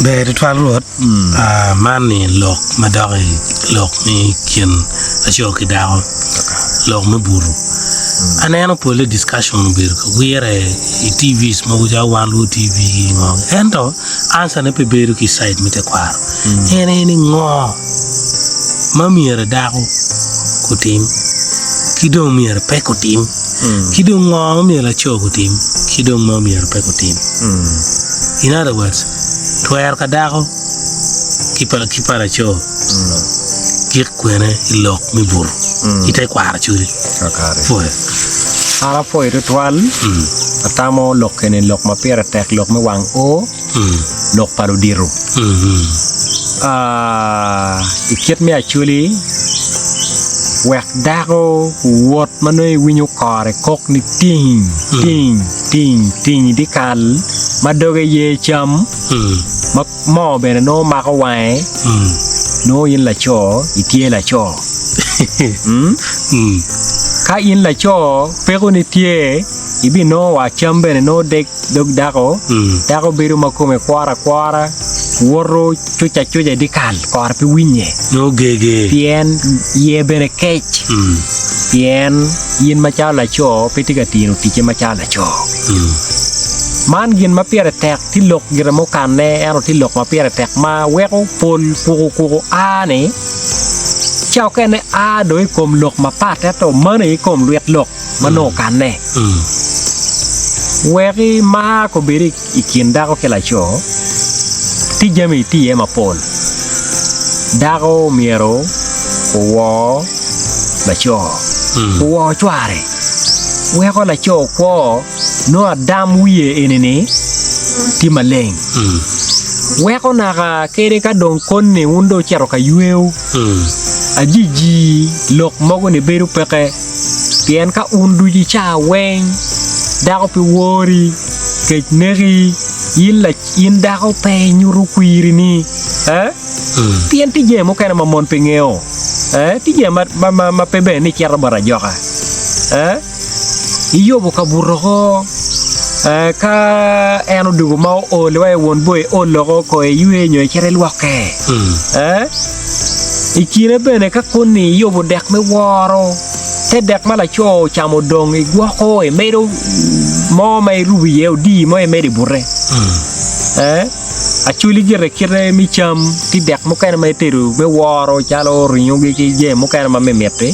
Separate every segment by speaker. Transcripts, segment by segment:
Speaker 1: Ber tutwal Rwot, man ni lok ma dok i lok me kin laco ki dako, lok me buto. Aneno pole discussion obedo ka wire i TVs mogo calo Wan Luo TV ki ngo ento answer ne pe bedo ki i side me tekwaro. En aye ni ngo ma myero dako gutim ki dong myero pe gutim ki dong ngo ma myero laco gutim ki dong ma myero pe gutim. In other words, twero ka dako ki pa ki pa laco gik kwene i lok me buto i tekwaro codi.
Speaker 2: Kakare.
Speaker 1: Pwoyo.
Speaker 2: An apwoyo tutwal, atamo lok eni lok ma pire tek lok me wang oo. lok pa ludito. I kit me acholi, wek dako owot ma nongo iwinyo kore kok ni ting, ting, ting, ting i dyekal ma doge ye cam, ma moo bene nongo mako wange, nongo in laco itye laco. Ka in laco pekoni tye, ibinongo wa cam bene nongo deg dog dako, dako bedo ma kome kworo akwora, woto cuc acuca i dyekal, kore pe winye.
Speaker 1: Nongo gege.
Speaker 2: Pien iye bene kec, pien in macalo laco pe itye ka tino ticce macalo laco. Man gin ma pire tek, tye lok gire mukanne, ento tye lok ma pire tek ma weko pol kuku kuku a ni, ca okene a dong i kom lok mapat ento mano aye i kom lwit lok. ma nongo okanne. Wek imar kobed i kin dako ki laco, tye jami tye iye mapol. Dako myero owor laco, owor cware, weko laco kwo nongo adam wiye eni-ni tye maleng. Weko naka kadi ka dong koni wun dong wucito ka yweo, ajiji lok mogo-ni bedo peke. Pien ka un ducu i caa weng, dako pe wori, kec neki, in lac, in dako pe inyuto kwirini, eh? Pien tye jami mukene ma mon pe ngeyo, eh? Tye jami ma, ma, ma, ma pe bene ni icito bot ajoka, eh? Iyubo kabuto oko, eh, ka en odwogo ma ool, iwaco won boi iol oko, ko iywe nyo icit ilwokke, eh? I kine bene ka koni iyubo dek me woro, te dek ma laco ocamo odong igwoko, imedo mo ma irubo iye, odii mo imedo i bute. Eh, Acholi gire kite me cam, tye dek mukene ma itedo me woro calo ringogi ki jami mukene ma mimiti.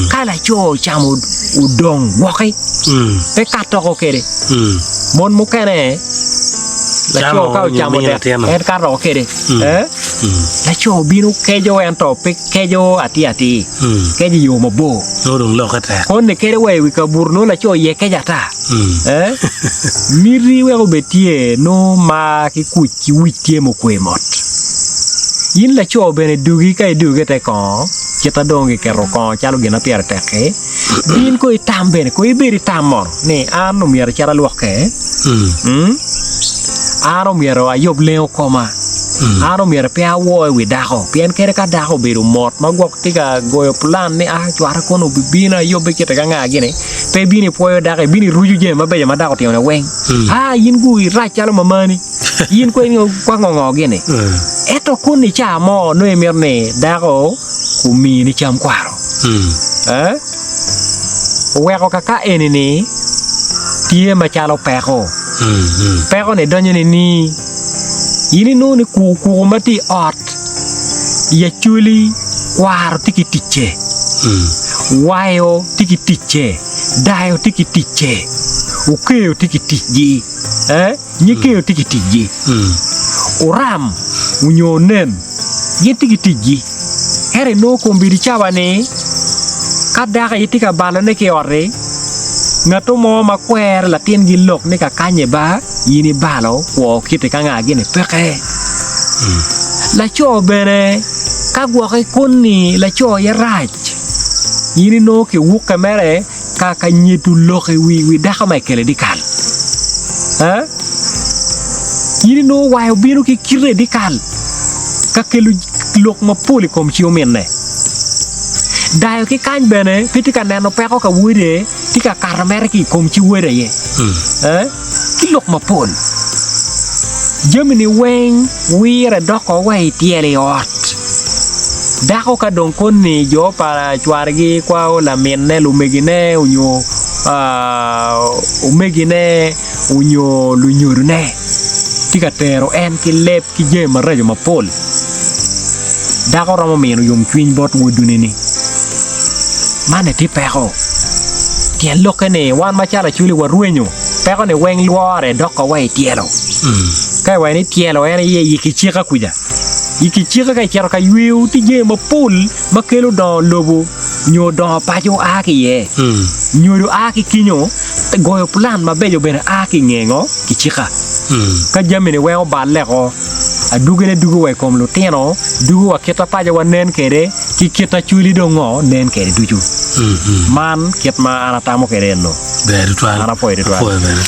Speaker 2: Ka laco ocamo odong gwoki, pe kato oko kwede. Mon mukene laco ka ocamo dek en kato oko kwede. Eh? Laco bino keco ento pe keco atir atir, keco i yo mabor.
Speaker 1: Nongo dong lokke tek.
Speaker 2: Koni kede wa i wi kabuto nongo laco iye keco ata. Eh? Miti wek obed tye nongo mar ki kuc ki wic tye mukwe mot. In laco bene dugi ka idugi ki te kongo, kit ma dong giketo kongo calo gin ma pire tek-ki, Bin ko itam bene, ko ibed itam mono ni an omyero acit alwokke, an omyero ayub lengo koma, an omyero pe awo i wi dako, pien kadi ka dako obedo mot ma gwok tye ka goyo plan ni a cwara kono obibino ayubbe kite ka nga gini, pe ibino ipwoyo dako, ibino iruco jami mabeco ma dako otimo-ni weng. A in gu irac calo mamani, in ko kwa ngo ngo gini. Ento kun i ca mo nongo imito ni dako omini cam kwaro. Eh? Oweko kaka eni-ni tye macalo peko. Peko-ni donyo ni in inongo ni kukuku ma tye i ot i Acholi kwaro tye ki ticce, wayo tye ki ticce, dayo tye ki ticce, okeyo tye ki ticgi. Eh? Nyig keyo tye ki ticgi. Oram onyo onen gin tye ki ticgi. Ento inongo kombeddi cawa-ni ka dako aye tye ka balone ki i ot-ti, ngatto mo ma kwero latingi lok ni kakanye ba in ibalo kwo kiti ka nga gini peke. Laco bene ka gwoki koni laco aye rac, in inongo kiwukke mere ka ka nyedo lok i wi wi dako ma ekelo i dyekal. Eh? In inongo wayo bino ki kite i dyekal ka kelo lok mapol i kom ci ominne. Dayo ki kany bene pe tye ka neno peko ka wode tye ka kato mere ki i kom ci wode aye. Eh? Ki lok mapol. Jami-ni weng wire doko wa i tyelo i ot. Dako ka dong koni jo pa cwargi kwao laminne, lumegine onyo omegine onyo lunyodone tye ka tero en ki leb ki jami maraco mapol. Dako romo mino yomcwiny bot wodone-ni. Man aye tye peko. Tyen lokke ni wan macalo Acholi warwenyo peko-ni weng lwore doko wa i tyelo. Ka iwaco ni tyelo en aye i kicika kuca. I kicika ka icito ka yweyo tye jami mapol ma kelo dongo lobo nyo dongo paco a ki iye. Nyodo a ki kinyo, goyo plan mabeco bene a ki i nge ngo? Kicika. Ka jami-ni weng oballe ko, adwogine dugo wa i kom lutino, dugo wa kit ma pacowa nen kwede ki kit ma cwali dong ngo nen kwede ducu. Man kit ma an atamo kwede eno.
Speaker 1: Ber tutwal.
Speaker 2: An apwoyo tutwal.
Speaker 1: Apwoyo bene.